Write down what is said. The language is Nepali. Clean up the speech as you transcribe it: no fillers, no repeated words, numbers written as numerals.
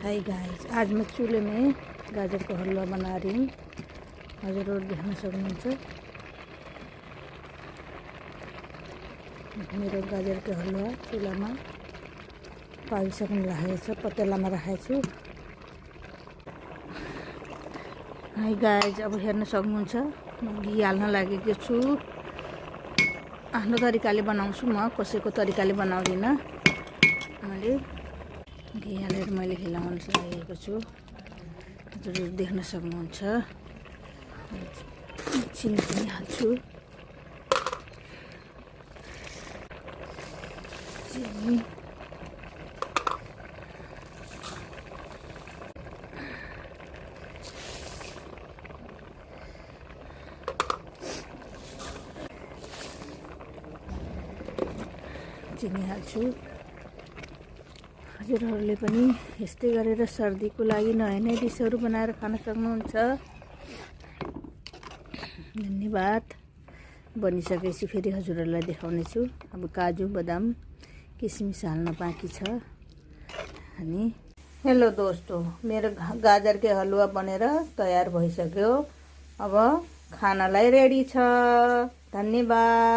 हाय गाइस, आज मैं चूल्हे में गाजर का हलवा बना रही हूँ। हजुर देख्न सक्नुहुन्छ मेरो गाजरको हलवा चुलामा पाकिसक्नु लागेको छ। पतेलामा राखेको छु। हाय गाइस, अब हेर्न सक्नुहुन्छ म घी हाल्न लागेको छु। आफ्नो तरिकाले बनाउँछु, म कसैको तरिकाले बनाउँदिनँ। मैले घी हालेर मैले हिलाउन लागेको छु। हजुर देख्न सक्नुहुन्छ। चिनी पनि हाल्छु। चिनी हाल्छु। हजुरहरूले पनि यस्तै गरेर सर्दीको लागि नयाँ नयाँ डिसहरू बनाएर खान सक्नुहुन्छ। धन्यवाद। बनिसकेपछि फेरि हजुरहरूलाई देखाउने छु। अब काजु बदाम किसमिस हाल्न बाँकी छ। अनि हेलो दोस्तों, मेरो गाजर के हलुवा बनेर तयार भइसक्यो। अब खानालाई रेडी छ। धन्यवाद।